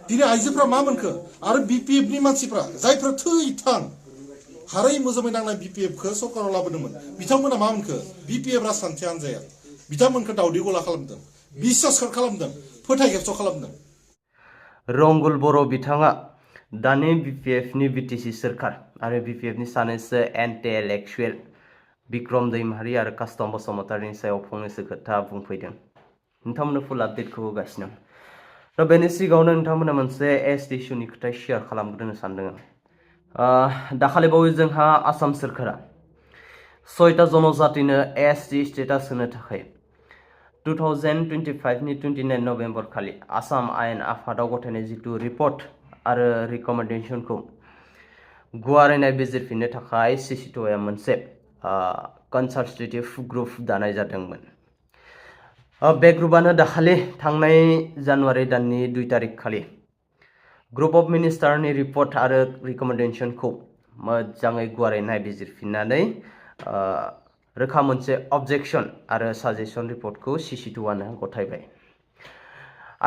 दिनै आइजोफ्रा मा मोनखो आरो बिपिएफनि मानसिफ्रा जायफ्रा थैथां हारै मोजाङै नांनाय बिपिएफखौ सरकाराव लाबोदोंमोन बिथांमोना मा मोनखो बिपिएफ राजखान्थि हान्जाया बिथांमोनखौ दावदै गला खालामदों बिसास खालामदों फोथाय खेबस' खालामदों। रंगुल बर' बिथाङा दानि बिपिएफनि बिटिसि सोरखार आरो बिपिएफनि सानैसो एन्टि इलेक्टुवेल बिक्रम दैमारि आरो कास्टम बसुमतारिनि सायाव फंनैसो खोथा बुंफैदों। नोंथांमोननो फुल आपडेटखौ होगासिनो। दा बेनि सिगाङावनो नोंथांमोना मोनसे एसटि इस्युनि खोथा शेयार खालामग्रोनो सानदों। दाखालिबावै जोंहा आसाम सोरखारा 6टा जनजातिनो एसटि स्टेटास होनो थाखाय 2025 नि 29 नभेम्बर खालि आसाम आयेन आफादाव गथायनाय जितु रिपर्ट आरो रिकमेन्डेशनखौ गुवारै नायबिजिरफिननो थाखाय सिसिट'आ मोनसे कनसाल्टेटिभ ग्रुप दानाय जादोंमोन। बे ग्रुपआनो दाखालि थांनाय जानुवारि दाननि 2 तारिख खालि ग्रुप अफ मिनिस्टारनि रिपर्ट आरो रिकमेन्डेशनखौ मोजाङै गुवारै नायबिजिरफिननानै रोखा मोनसे अबजेक्सन आरो साजेसन रिपर्टखौ सिसिट'आनो गथायबाय।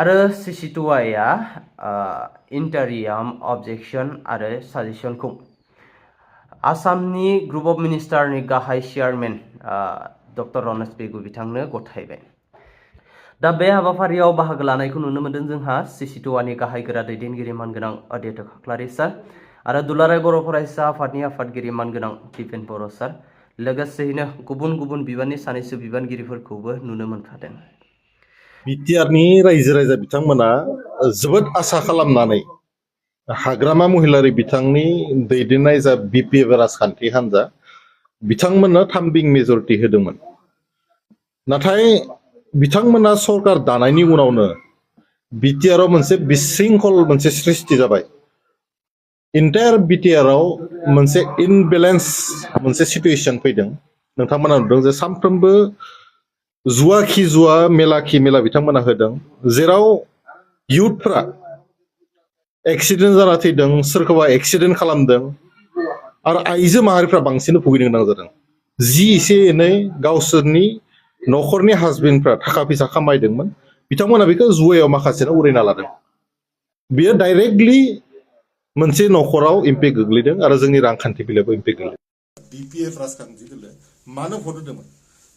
आरो सिसिट'आ इन्टारियाम अबजेक्सन आरो साजेसनखौ आसामनि ग्रुप अफ मिनिस्टारनि गाहाय चेयारमेन डक्टर रमेश बेगु बिथांनो गथायबाय। दा बे हाबाफारियाव बाहागो लानायखौ नुनो मोनदों जोंहा सिसिट'आनि गाहाय गोरा दैदेनगिरि मानगोनां अदित खाख्लारि सार आरो दुलाराय बर' फरायसा आफादनि आफादगिरि मानगोनां दिपेन बर' सार लोगोसेयैनो गुबुन गुबुन बिबाननि सानैसो बिबानगिरिफोरखौबो नुनो मोनखादों। बिटिआरनि रायजो राजा बिथांमोना जोबोद आसा खालामनानै हाग्रामा महिलारि बिथांनि दैदेननाय जा बिपिएफ राजखान्थि हान्जा बिथांमोननो 3 बिं मेजरिटि होदोंमोन। नाथाय बिथांमोना सरकार दानायनि उनावनो बिटिआरआव मोनसे बिशृंखल मोनसे सृष्टि जाबाय। इन्टायार बिटिआरआव मोनसे इनबेलेन्स मोनसे सिटुएसन फैदों। नोंथांमोना नुदों जे सानफ्रोमबो जुवा खि जुवा मेला खि मेला बिथांमोना होदों, जेराव इयुथफ्रा एक्सिडेन्ट जाना थैदों, सोरखौबा एक्सिडेन्ट खालामदों आरो आइजो माहारिफ्रा बांसिन भुगिनो गोनां जादों। जि एसे एनै गावसोरनि न'खरनि हासबेन्डफ्रा थाखा फैसा खामायदोंमोन बिथांमोना बेखौ जुवायाव माखासेनो उरायना लादों। बेयो डाइरेक्टलि मोनसे न'खराव इम्पेक्ट गोग्लैदों आरो जोंनि रांखान्थि बेलायावबो इम्पेक्ट गोग्लैदों। बिपिएफ राजखान्थि दोलो मानो भट होदोंमोन?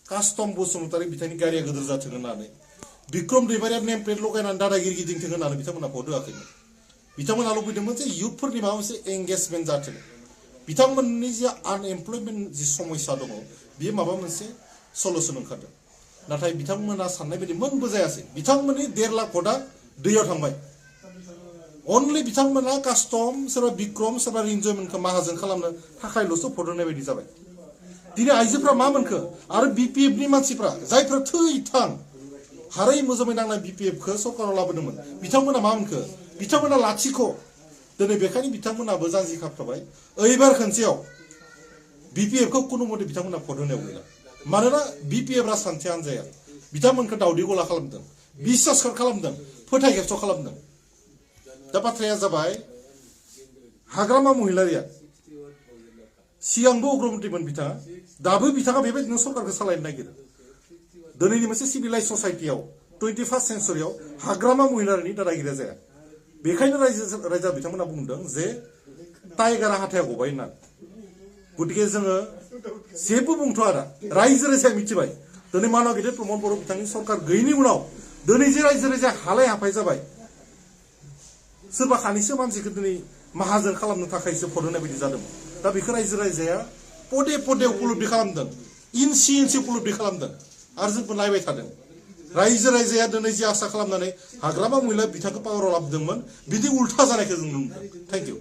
कास्टम बसुमतारी बिथांनि गारिया गोदोर जाथों होननानै, बिक्रम दैमारिया नेम प्लेट लगायनानै दादागिरि गिदिंथों होननानै बिथांमोना भट होआखैमोन। बिथांमोना लुबैदोंमोन जे इयुथफोरनि माबा मोनसे एंगेजमेन्ट जाथों। बिथांमोननि जे आनएमप्लयमेन्ट जि समस्या दङ बेयो माबा मोनसे सलुसन ओंखारदों। नाथाय बिथांमोना साननाय बायदि मोनबो जायासै। बिथांमोननि 1.5 लाख भटआ दैयाव थांबाय। अनलि बिथांमोना कास्टम सोरबा बिक्रम सोरबा रिन्जयमोनखौ माहाजोन खालामनो थाखायल'सो भट होनाय बायदि जाबाय। दिनै आइजोफ्रा मा मोनखो आरो बिपिएफनि मानसिफ्रा जायफ्रा थैथां हारै मोजाङै नांनाय बिपिएफखौ सरकाराव लाबोदोंमोन बिथांमोना मा मोनखो बिथांमोना लाथिख'। दिनै बेखायनो बिथांमोनाबो जानजि खाफ्राबाय। ओइबार खनसेयाव बिपिएफखौ खुनु मते बिथांमोना भट होनायाव गैला। मानोना बिपिएफ राजखान्थि हान्जाया बिथांमोनखौ दावदै गला खालामदों, बिसास खालामदों, फोथाय खेबस' खालामदों। दा बाथ्राया जाबाय हाग्रामा महिलारिया सिगांबो उग्रमन्त्रिमोन बिथाङा, दाबो बिथाङा बेबायदिनो सरकारखौ सालायनो नागिरो। दिनैनि मोनसे सिभिलाइज ससाइटियाव 21st सेन्चुरियाव हाग्रामा महिलारिनि दादागिरिया जाया। बेखायनो रायजा बिथांमोना बुंदों जे टाइगारा हाथाया गबाय होनना। गतिके जोङो जेबो बुंथ'आ दा रायजो राजाया मिथिबाय। दिनै मानव गेदेर प्रमद बर' बिथांनि सरकार गैयैनि उनाव दिनै जे रायजो राजाया हालाय हाफाय जाबाय। सोरबा खानैसो मानसिखौ दिनै माहाजोन खालामनो थाखायसो भट होनाय बायदि जादोंमोन। दा बेखौ रायजो राजाया पदे पदे उपलब्धि खालामदों, इन्सि इन्सि उपलब्धि खालामदों आरो जोंबो नायबाय थादों। रायजो राजाया दिनै जे आसा खालामनानै हाग्रामा महिला बिथांखौ पावाराव लाबोदोंमोन बिदि उल्था जानायखौ जों नुनो मोनदों। Thank you.